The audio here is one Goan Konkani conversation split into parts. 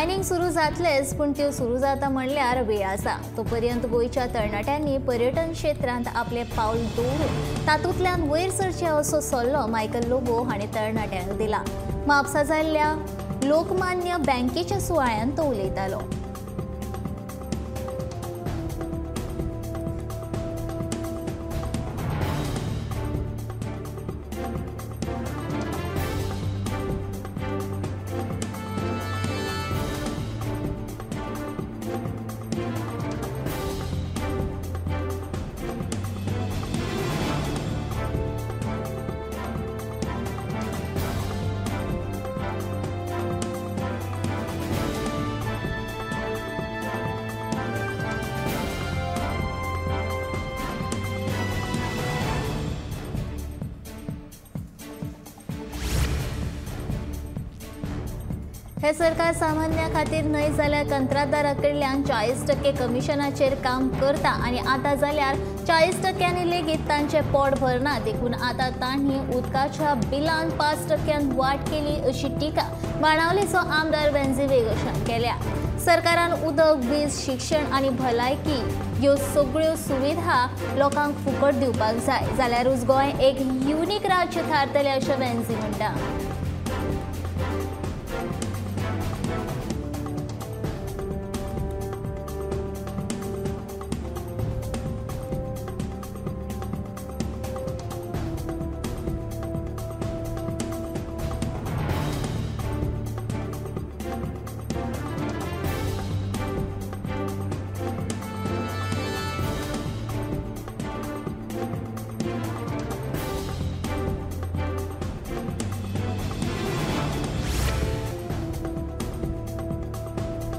मायनिंग सुरू जातलेच, पूण त्यो सुरू जाता म्हणल्यार वेळ आसा। तोपर्यंत गोंयच्या तरणाट्यांनी पर्यटन क्षेत्रांत आपले पावल दवरून तातूंतल्यान वयर सरचें असो सल्लो मायकल लोबो हांणी तरणाट्यांक दिला। म्हापसा जाल्ल्या लोकमान्य बँकेच्या सुवाळ्यांत तो उलयतालो। हे सरकार सामान्या खातीर न्हय जाल्यार कंत्राटदारा कडल्यान 40% कमिशनाचेर काम करता आनी आतां जाल्यार 40% लेगीत तांचें पोट भरना, देखून आतां तांणी उदकाच्या बिलान 5% वाड केली अशी टिका बाणावलेचो आमदार वेन्झी वेगोशान केल्या। सरकारान उदक, वीज, शिक्षण आनी भलायकी ह्यो सगळ्यो सुविधा लोकांक फुकट दिवपाक जाय, जाल्यारूच गोंय एक युनीक राज्य थारतलें अशें वेन्झी म्हणटा।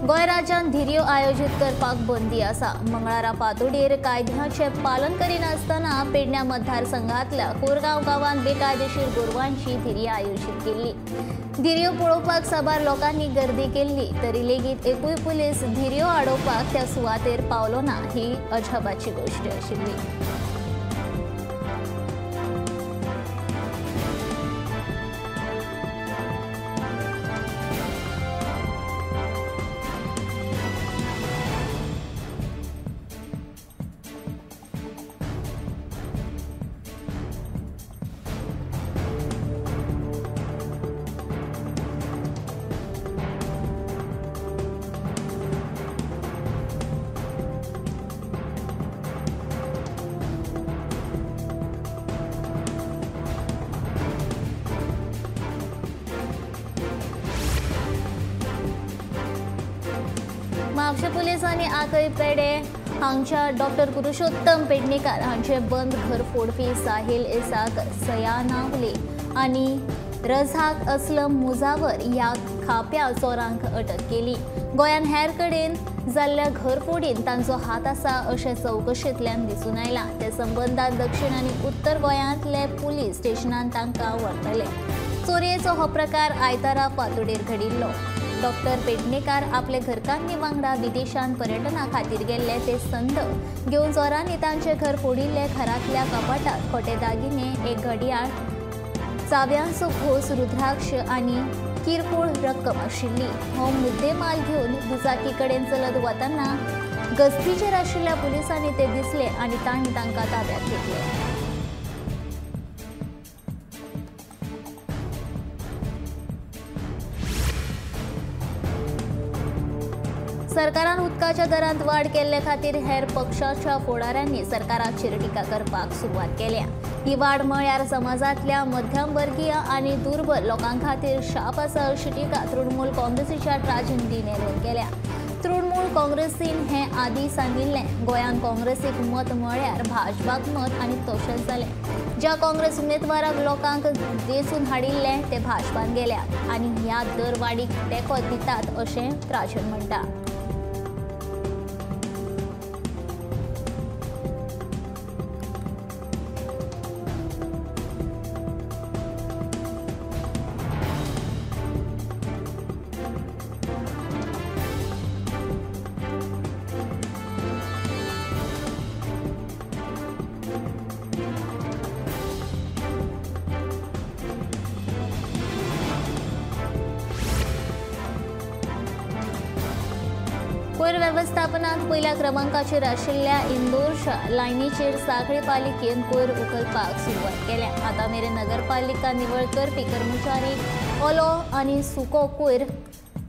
गोंय राज्यांत धिरयो आयोजीत करपाक बंदी आसा। मंगळारा फांतोडेर कायद्याचें पालन करिनासतना पेडण्या मतदारसंघांतल्या कोरगांव गांवांत बेकायदेशीर गोरवांची धिरयो आयोजीत केल्ली। धिरयो पळोवपाक साबार लोकांनी गर्दी केल्ली, तरी लेगीत एकूय पुलीस धिरयो आडोवपाक त्या सुवातेर पावलो ना ही अजापाची गोश्ट आशिल्ली। म्हापशें पुलिसांनी आकय पेडे हांगच्या डॉक्टर पुरुषोत्तम पेडणेकार हांचे बंद घर फोडपी साहिल इसाक सयानावले आनी रझाक असलम मुजावर ह्या खाप्या चोरांक अटक केली। गोंयांत हेर कडेन जाल्ल्या घरफोडीन तांचो हात आसा अशें चवकशेंतल्यान दिसून आयलां। ते संबंदांत दक्षिण आनी उत्तर गोंयांतले पुलीस स्टेशनान तांकां व्हरतले। चोरयेचो हो प्रकार आयतारा फांतोडेर घडिल्लो। डॉक्टर पेडणेकार आपले घरकान्नी वांगडा विदेशांत पर्यटना खातीर गेल्ले ते संद घेवन चोरांनी तांचे घर फोडिल्ले। घरांतल्या कपाटात खोटे दागिने, एक घडयाळ, चाव्यांचो घोस, रुद्राक्ष आनी किरकोळ रक्कम आशिल्ली। हो मुद्देमाल घेवन दुचाकी कडेन चलत वतना गस्तीचेर आशिल्ल्या पुलिसांनी ते दिसले आनी तांणी तांकां ताब्यांत घेतले। सरकारान उदकाच्या दरांत वाड केल्ले खातीर हेर पक्षाच्या फुडाऱ्यांनी सरकाराचेर टिका करपाक सुरवात केल्या। ही वाड म्हळ्यार समाजांतल्या मध्यमवर्गीय आनी दुर्बल लोकां खातीर शाप आसा अशी टिका तृणमूल काँग्रेसीच्या ट्राजन डिनेरोन केल्या। तृणमूल काँग्रेसीन हे आदी सांगिल्लें, गोंयांत काँग्रेसीक मत म्हळ्यार भाजपाक मत आनी तशेंच जालें। ज्या काँग्रेस उमेदवाराक लोकांक वेंचून हाडिल्लें ते भाजपान गेल्यात आनी ह्या दरवाडीक तेंको दितात अशें ट्राजन म्हणटा। कोयर वेवस्थापनात पयल्या क्रमांकाचेर आशिल्ल्या इंदोरच्या लायनीचेर सांखळी पालिकेन कोयर उखलपाक सुरवात केल्या. आतां मेरेन नगरपालिका निवळ करपी कर्मचारी ओलो आनी सुको कोयर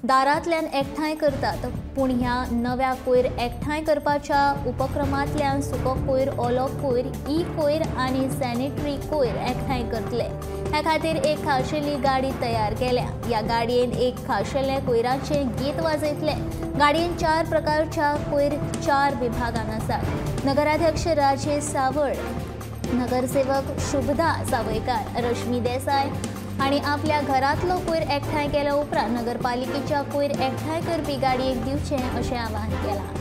दारांतल्यान एकठांय करतात, पूण ह्या नव्या कोयर एकठांय करपाच्या उपक्रमांतल्यान सुको कोयर, ओलो कोयर, ई कोयर आनी सॅनिटरी कोयर एकठांय करतले. ह्या खातीर एक खाशेली गाडी तयार केल्या. ह्या गाडयेन एक खाशेलें कोयराचें गीत वाजयतले. गाडयेन 4 प्रकारच्या कोयर 4 विभागान आसात. नगराध्यक्ष राजेश सावळ, नगरसेवक शुभदा सावयकार, रश्मी देसाय आनी आपल्या घरांतलो कोयर एकठांय केल्या उपरांत नगरपालिकेच्या कोयर एकठांय करपी गाडयेक दिवचें अशें आवाहन केलां.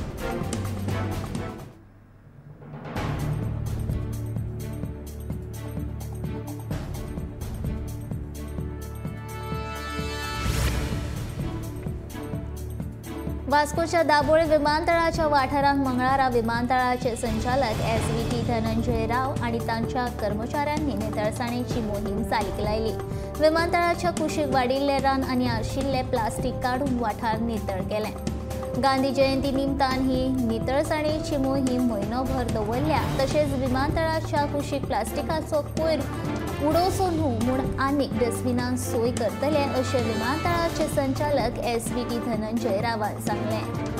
वास्कोच्या दाबोळे विमानतळाच्या वाठारांत मंगळारा विमानतळाचे संचालक SVT Dhananjay राव आनी तांच्या कर्मचाऱ्यांनी नितळसाणेची मोहीम चालीक लायली. विमानतळाच्या कुशीक वाडिल्ले रान आनी आशिल्ले प्लास्टीक काडून वाठार नितळ केले. गांधी जयंती निमतान ही नितळसाणेची मोहीम म्हयनोभर दवरल्या. तशेंच विमानतळाच्या कुशीक प्लास्टिकाचो कोयर उडोवचो न्हू म्हूण आनीक डस्टबिनान सोय करतले अशें विमानतळाचे संचालक SVT Dhananjay रावान सांगलें.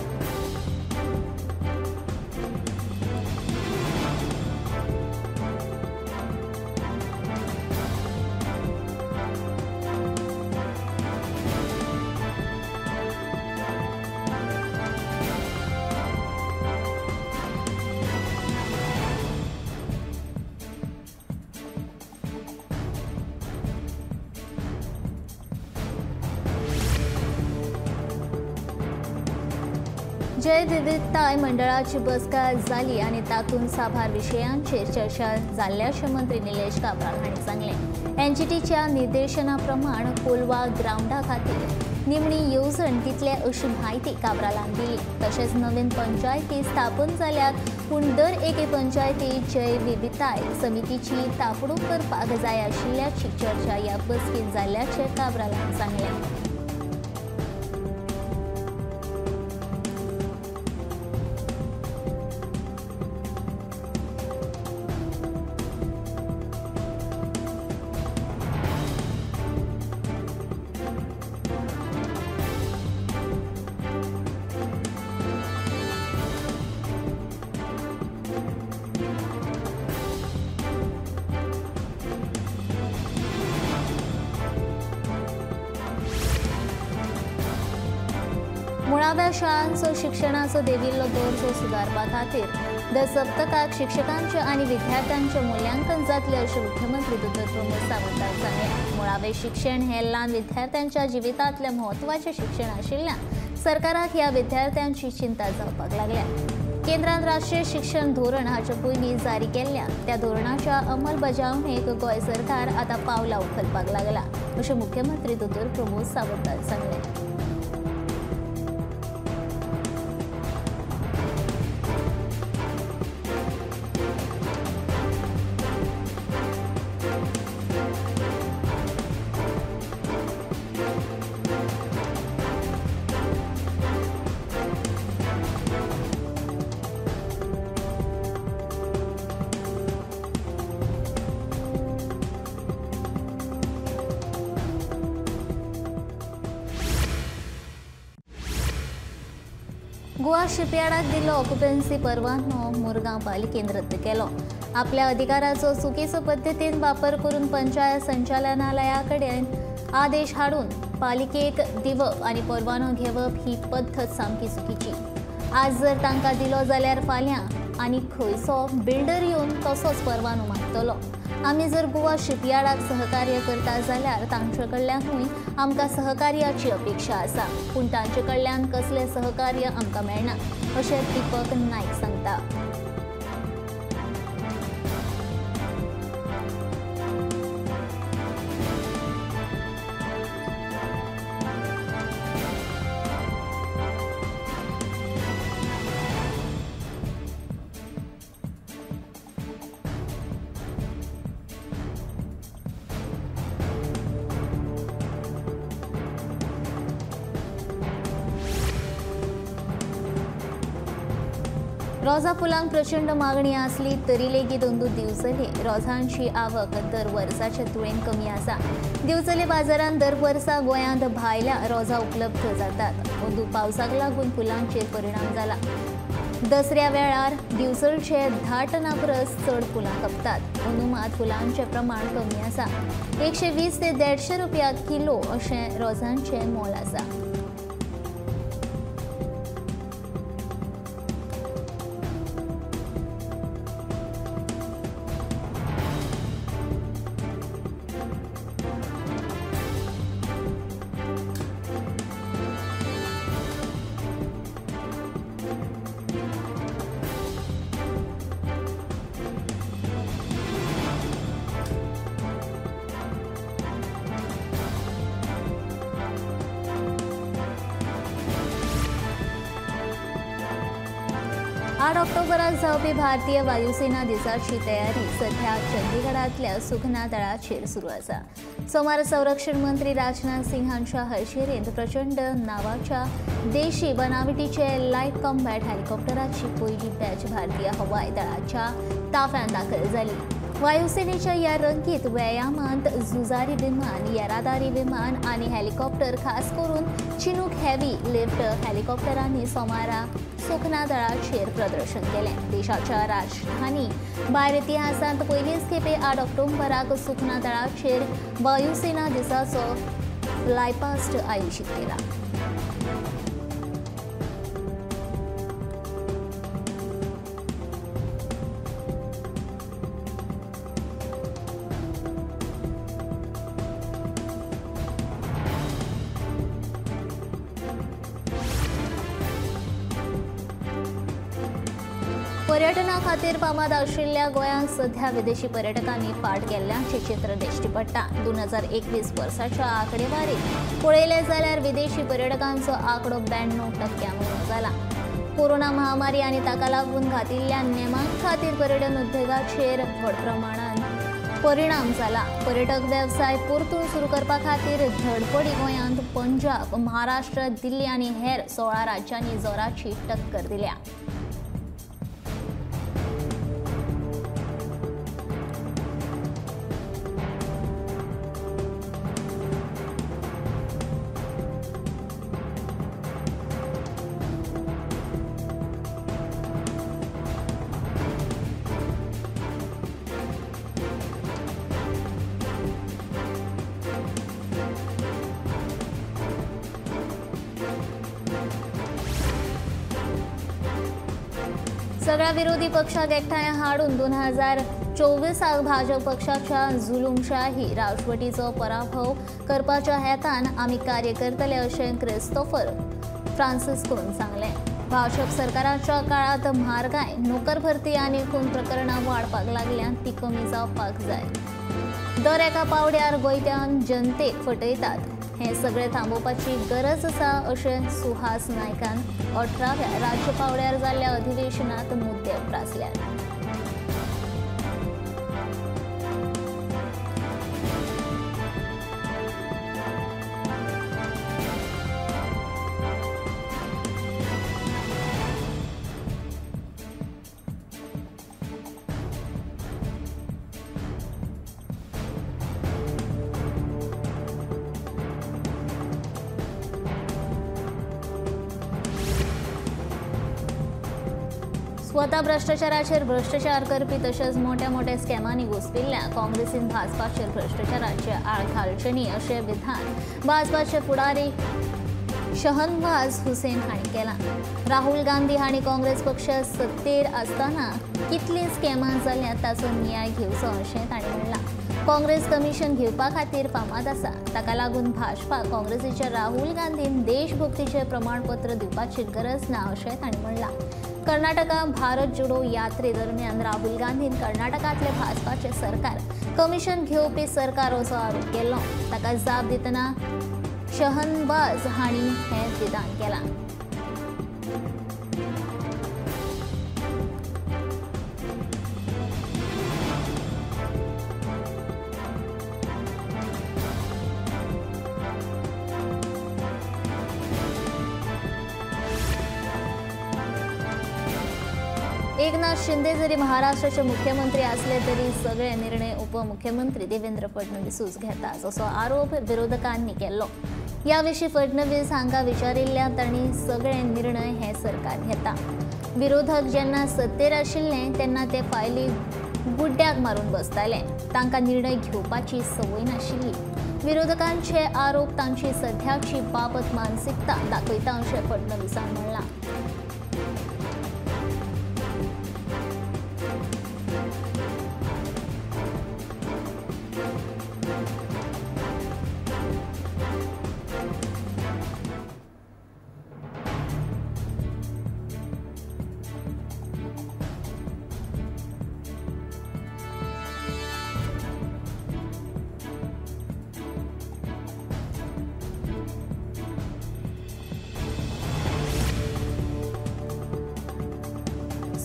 जैवविविधताय मंडळाची बसका जाली आनी तातूंत साबार विशयांचेर चर्चा जाल्ल्याचें मंत्री निलेश काब्राल हांणी सांगलें. एनजीटीच्या निर्देशना प्रमाण कोलवा ग्रावंडा खातीर निमणी येवजण दितले अशी म्हायती काब्रालान दिली. तशेंच नवीन पंचायती स्थापन जाल्यात, पूण दर एके पंचायतीत जैवविविधताय समितीची थापणूक करपाक जाय आशिल्ल्याची चर्चा ह्या बसकेंत जाल्ल्याचें काब्रालान सांगलें. मुळाव्या शाळांचो शिक्षणाचो देविल्लो दर्जो सुदारपा खातीर दर सप्तकाक शिक्षकांचें आनी विद्यार्थ्यांचें मुल्यांकन जातलें अशें मुख्यमंत्री डॉ. प्रमोद सावंतान सांगलें. मुळावें शिक्षण हें ल्हान विद्यार्थ्यांच्या जिवितांतलें म्हत्वाचें शिक्षण आशिल्ल्यान सरकाराक ह्या विद्यार्थ्यांची चिंता जावपाक लागल्या. केंद्रान राष्ट्रीय शिक्षण धोरण हाचे पयलीं जारी केल्ल्यान त्या धोरणाच्या अंमलबजावणेक गोंय सरकार आतां पावलां उखलपाक लागला अशें मुख्यमंत्री डॉ. प्रमोद सावंतान सांगलें. गोवा शिपयार्डाक दिल्लो ऑक्युपन्सी परवानो मुरगांव पालिकेन रद्द केलो. आपल्या अधिकाराचो चुकीचो पद्दतीन वापर करून पंचायत संचालनालया कडेन आदेश हाडून पालिकेक दिवप आनी परवानो घेवप ही पद्दत सामकी चुकीची. आज जर तांकां दिलो जाल्यार फाल्यां आनी खंयचो बिल्डर येवन तसोच परवानो मागतलो. आमी जर गोवा शिपयार्डाक सहकार्य करता जाल्यार तांचे कडल्यानूय आमकां सहकार्याची अपेक्षा आसा, पूण तांचे कडल्यान कसलें सहकार्य आमकां मेळना अशें दीपक नायक सांगता. रोजा फुलांक प्रचंड मागणी आसली तरी लेगीत अंदू दिवचले रोजांची आवक दर वर्साचे तुळेन कमी आसा। दिवचले बाजारांत दर वर्सा गोंयांत भायल्या रोजा उपलब्ध जातात। अंदू पावसाक लागून फुलांचेर परिणाम जाला। दसऱ्या वेळार दिवचलचे 10 टना परस चड फुलां खपतात। अंदू मात फुलांचें प्रमाण कमी आसा। 120 ते 150 रुपया किलो अशें रोजांचें मोल आसा। आठ ऑक्टोबराक जावपी भारतीय वायुसेना दिसाची तयारी सध्या चंदीगडांतल्या सुखना तळाचेर सुरू आसा। सोमार संरक्षण मंत्री राजनाथ सिंग हांच्या हजेरेंत प्रचंड नावाच्या देशी बनावटीचे लायट कॉम्बॅट हेलिकॉप्टराची पयली बॅच भारतीय हवाई दळाच्या ताफ्यांत दाखल जाली। वायुसेनेच्या ह्या रंगीत व्यायामांत झुजारी विमान, येरादारी विमान आनी हेलिकॉप्टर, खास करून चिनूक हेवी लिफ्ट हेलिकॉप्टरांनी सोमारा सुखना दळाचेर प्रदर्शन केलें। देशाच्या राजधानी भायर इतिहासांत पयलीच खेपे 8 ऑक्टोबराक सुखना दळाचेर वायुसेना दिसाचो फ्लायपास्ट आयोजीत केला। पर्यटना खातीर फामाद आशिल्ल्या गोंयांक सध्या विदेशी पर्यटकांनी फाट केल्ल्याचें चित्र दिश्टी पडटा। 2021 वर्साच्या आंकडेवारीत पळयलें जाल्यार विदेशी पर्यटकांचो आंकडो 92% उणो जाला। कोरोना महामारी आनी ताका लागून घातिल्ल्या नेमां खातीर पर्यटन उद्देगाचेर व्हड प्रमाणांत परिणाम जाला। पर्यटक वेवसाय परतून सुरू करपा खातीर धडपडी गोंयांत पंजाब, महाराष्ट्र, दिल्ली आनी हेर 16 राज्यांनी जोराची टक्कर दिल्या। सगळ्या विरोधी पक्षाक एकठांय हाडून 2024 भाजप पक्षाच्या जुलूमशाही राजवटीचो पराभव करपाच्या हेतान आमी कार्य करतले अशें क्रिस्तोफर फ्रांसिस्कोन सांगलें। भाजप सरकाराच्या काळांत म्हारगाय, नोकर भरती आनी खून प्रकरणां वाडपाक लागल्यात, ती कमी जावपाक जाय। दर एका पावड्यार गोंयच्यान जनतेक फटयतात, हें सगळें थांबोवपाची गरज आसा अशें सुहास नायकान 18व्या राज्य पावड्यार जाल्ल्या अधिवेशनात मुद्दे उप्रासल्यात। स्वता भ्रष्टाचाराचेर भ्रष्टाचार करपी तशेंच मोठ्या मोठ्या स्कॅमांनी घुसपिल्ल्या काँग्रेसीन भाजपाचेर भ्रष्टाचाराचे आळ घालचे न्ही अशें विधान भाजपाचे फुडारी शहनवाज हुसेन हांणी केलां। राहुल गांधी हांणी काँग्रेस पक्ष सत्तेर आसतना कितलीं स्कॅमां जाल्यात ताचो नियाळ घेवचो अशें तांणी म्हणलां। काँग्रेस कमिशन घेवपा खातीर फामाद आसा, ताका लागून भाजपा काँग्रेसीच्या राहुल गांधीन देशभक्तीचें प्रमाणपत्र दिवपाची गरज ना अशें तांणी म्हणलां। कर्नाटका भारत जोडो यात्रे दरम्यान राहुल गांधीन कर्नाटकांतले भाजपाचे सरकार कमिशन घेवपी सरकार असो आरोप केलो। ताका जाप दितना शहनवाज हांणी हें विधान केलां। एकनाथ शिंदे जरी महाराष्ट्राचे मुख्यमंत्री असले तरी सगळे निर्णय उपमुख्यमंत्री देवेंद्र फडणवीसूच घेतात असो आरोप विरोधकांनी केलो। या विशीं फडणवीस हांकां विचारिल्ल्या तांणी सगळे निर्णय हे सरकार घेता। विरोधक जेन्ना सत्तेर आशिल्ले तेन्ना ते फायली गुड्ड्याक मारून बसताले, तांकां निर्णय घेवपाची संवय नाशिल्ली। विरोधकांचे आरोप तांची सध्याची बाबत मानसिकता दाखयता अशें फडणवीसान म्हणलां।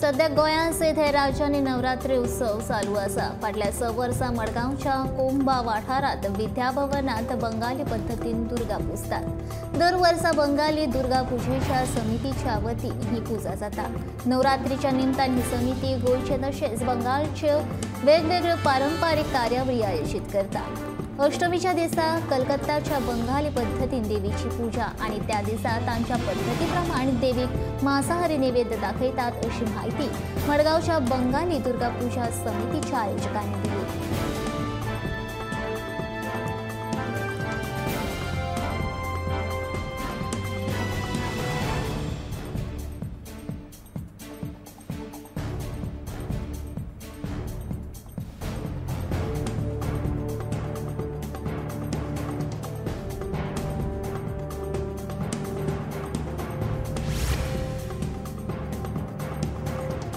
सध्या गोंयांत सयत हेर राज्यांनी नवरात्री उत्सव चालू आसा। फाटल्या 6 वर्सां मडगांवच्या कोंबा वाठारांत विद्याभवनांत बंगाली पद्दतीन दुर्गा पुजतात। दर वर्सा बंगाली दुर्गा पुजेच्या समितीच्या वतीन ही पुजा जाता। नवरात्रीच्या निमतान ही समिती गोंयचे तशेंच बंगालच्यो वेगवेगळ्यो पारंपारीक कार्यावळी आयोजीत करता। अष्टमीच्या दिसा कलकत्ताच्या बंगाली पद्दतीन देवीची पूजा आनी त्या दिसा तांच्या पद्दती देवीक मांसाहारी नैवेद्य दाखयतात अशी म्हायती मडगांवच्या बंगाली दुर्गा पूजा समितीच्या आयोजकांनी दिली।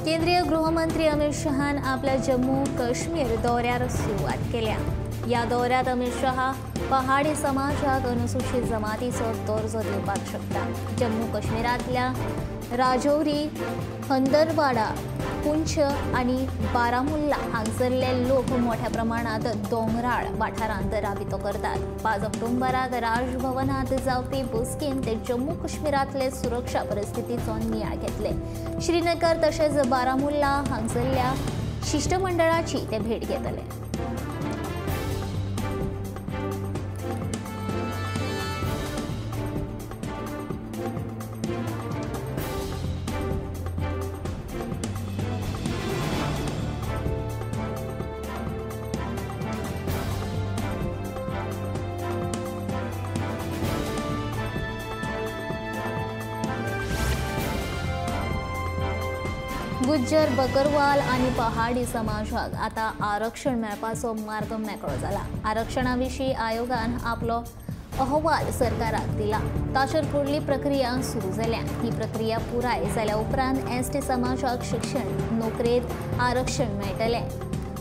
केंद्रीय गृहमंत्री अमित शहान आपल्या जम्मू काश्मीर दौऱ्यार सुरवात केल्या। या दौऱ्यात अमित शहा पहाडी समाजाक अनुसूचित जमातीचो दर्जो दिवपाक शकता। जम्मू काश्मीरांतल्या राजौरी, हंदरवाडा, पुंछ आनी बारामुल्ला हांगसरले लोक मोठ्या प्रमाणात दोंगराळ वाठारांत राबितो करतात। 5 ऑक्टोबराक राजभवनात जावपी बसकेंत ते जम्मू काश्मीरांतले सुरक्षा परिस्थितीचो नियाळ घेतले। श्रीनगर तशेंच बारामुल्ला हांगसरल्या शिष्टमंडळाची ते भेट घेतले। गुज्जर, बकरवाल आनी पहाडी समाजाक आता आरक्षण मेळपाचो मार्ग मेकळो जाला। आरक्षणा विशीं आयोगान आपलो अहवाल सरकाराक दिला। ताचेर फुडली प्रक्रिया सुरू जाल्या। ही प्रक्रिया पुराय जाल्या उपरांत एसटी समाजाक शिक्षण, नोकरेंत आरक्षण मेळटलें।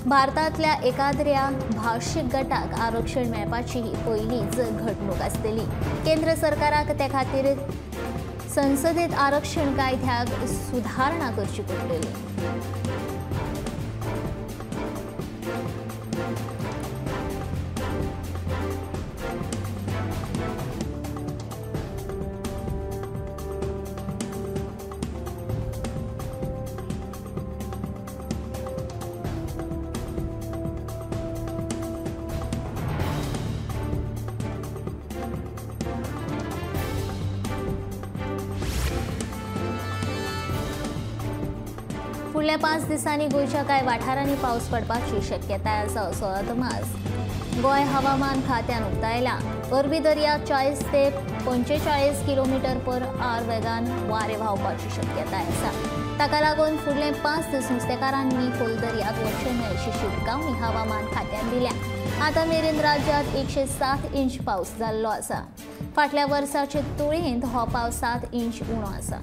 भारतांतल्या एकाद्र्या भाशीक गटाक आरक्षण मेळपाची ही पयलीच घडणूक आसतली। केंद्र सरकाराक ते खातीर संसदेत आरक्षण कायद्याक सुधारणा करची पडटली। फुडल्या 5 दिसांनी गोंयच्या कांय वाठारांनी पावस पडपाची शक्यताय आसा असो अदमास गोंय हवामान खात्यान उक्तायला। अरबी दर्या 40 ते 45 किलोमीटर पर आवर वेगान वारें व्हांवपाची शक्यताय आसा। ताका लागून फुडले 5 दीस नुस्तेकारांनी खोल दर्याक वचचें न्हय अशी शिटकावणी हवामान खात्यान दिल्या। आतां मेरेन राज्यांत 107 इंच पावस जाल्लो आसा। फाटल्या वर्साचे तुळेंत हो पावस 7 इंच उणो आसा।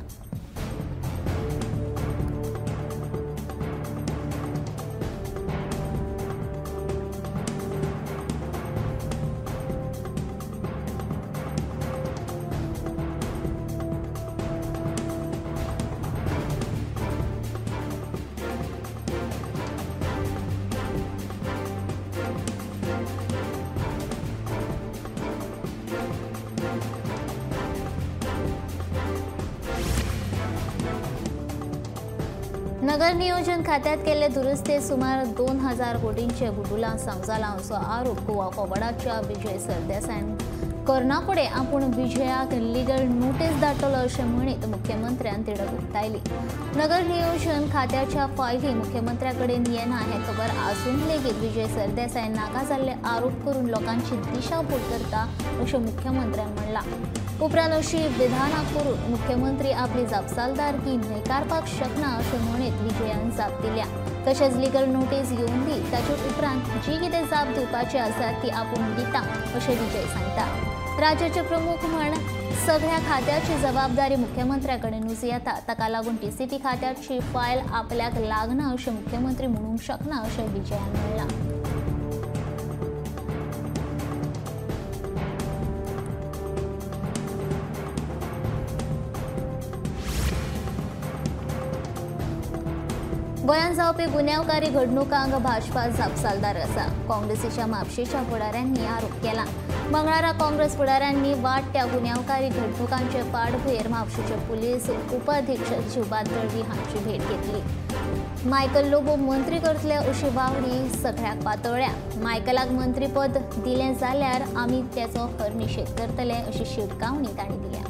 नगर नियोजन खात्यात केल्ले दुरुस्ते सुमार 2000 कोटींचे घुटुलां समजालां असो आरोप गोवा फॉवर्डाच्या विजय सरदेसायान करना फुडें आपूण विजयाक लिगल नोटीस धाडटलो अशें म्हणीत मुख्यमंत्र्यान तिडक उक्तायली। नगर नियोजन खात्याच्या फायली मुख्यमंत्र्या कडेन येना हें खबर आसून लेगीत विजय सरदेसाय नाका जाल्ले आरोप करून लोकांची दिशाभूल करता अशें मुख्यमंत्र्यान म्हणलां। उपरांत अशी विधानां करून मुख्यमंत्री आपली जापसालदारकी न्हयकारपाक शकना अशें म्हणीत विजयान जाप दिल्या। तशेंच लिगल नोटीस येवन दी ताचे उपरांत जी कितें जाप दिवपाची आसा ती आपूण दिता अशें विजय सांगता। राज्याचे प्रमुख म्हण सगळ्या खात्याची जबाबदारी मुख्यमंत्र्या कडेनूच येता, ताका लागून टीसीपी खात्याची फायल आपल्याक लागना अशें मुख्यमंत्री म्हणूंक शकना अशें विजयान म्हणलां। गोंयांत जावपी गुन्यांवकारी घडणुकांक भाजपा जापसालदार आसा, काँग्रेसीच्या म्हापशेच्या फुडाऱ्यांनी आरोप केला। मंगळारा काँग्रेस फुडाऱ्यांनी वाडट्या गुन्यांवकारी घडणुकांचे फाटभुंयेर म्हापशेचे पुलीस उपाधीक्षक शिवबा दळवी हांची भेट घेतली। मायकल लोबो मंत्री करतले अशी वावडी सगळ्याक पातळ्ळ्या। मायकलाक मंत्रीपद दिलें जाल्यार आमी तेचो खर निशेध करतले अशी शिटकावणी तांणी दिल्या।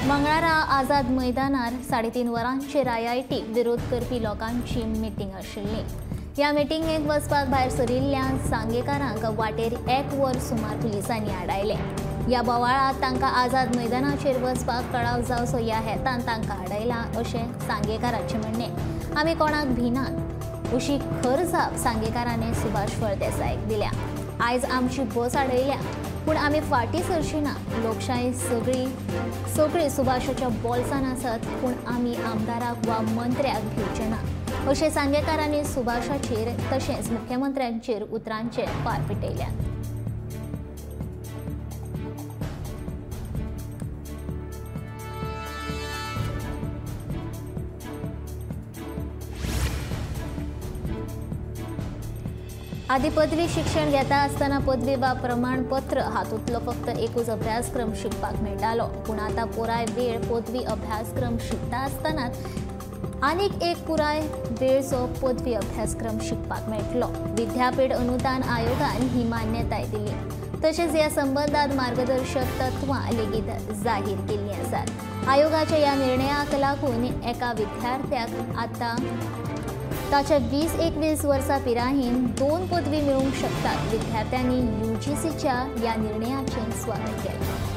मंगळारा आझाद मैदानार 3.5 वरांचेर आयआयटी विरोध करपी लोकांची मिटींग आशिल्ली। ह्या मिटिंगेक वचपाक भायर सरिल्ल्या सांगेकारांक वाटेर 1 वर सुमार पुलिसांनी आडायले। ह्या बोवाळांत तांकां आझाद मैदानाचेर वचपाक कळाव जावचो ह्या हेतान तांकां आडायला अशें सांगेकाराचें म्हणणें। आमी कोणाक भिनात अशी खर जाप सांगेकारांनी सुभाष फळदेसायक दिल्या। आयज आमची बस आडयल्या पूण आमी फाटीं सरची ना। लोकशाय सगळी सगळी सुभाषाच्या बोल्सान आसत पूण आमी आमदाराक वा मंत्र्याक भिवचे ना अशें सांगेकारांनी सुभाषाचेर तशेंच मुख्यमंत्र्यांचेर उतरांचे फार पेटयल्यात। आदी पदवी शिक्षण घेता आसतना पदवी वा प्रमाणपत्र हातूंतलो फक्त एकूच अभ्यासक्रम शिकपाक मेळटालो, पूण आतां पुराय वेळ पदवी अभ्यासक्रम शिकता आसतनाच आनीक एक पुराय वेळचो पदवी अभ्यासक्रम शिकपाक मेळटलो। विद्यापीठ अनुदान आयोगान ही मान्यताय दिली। तशेंच ह्या संबंदात मार्गदर्शक तत्वां लेगीत जाहीर केल्लीं आसात। आयोगाच्या ह्या निर्णयाक लागून एका विद्यार्थ्याक आतां ताच्या 20-21 वर्सां पिरायेन 2 पदवी मेळूंक शकतात। विद्यार्थ्यांनी यूजीसीच्या ह्या निर्णयाचें स्वागत केलें।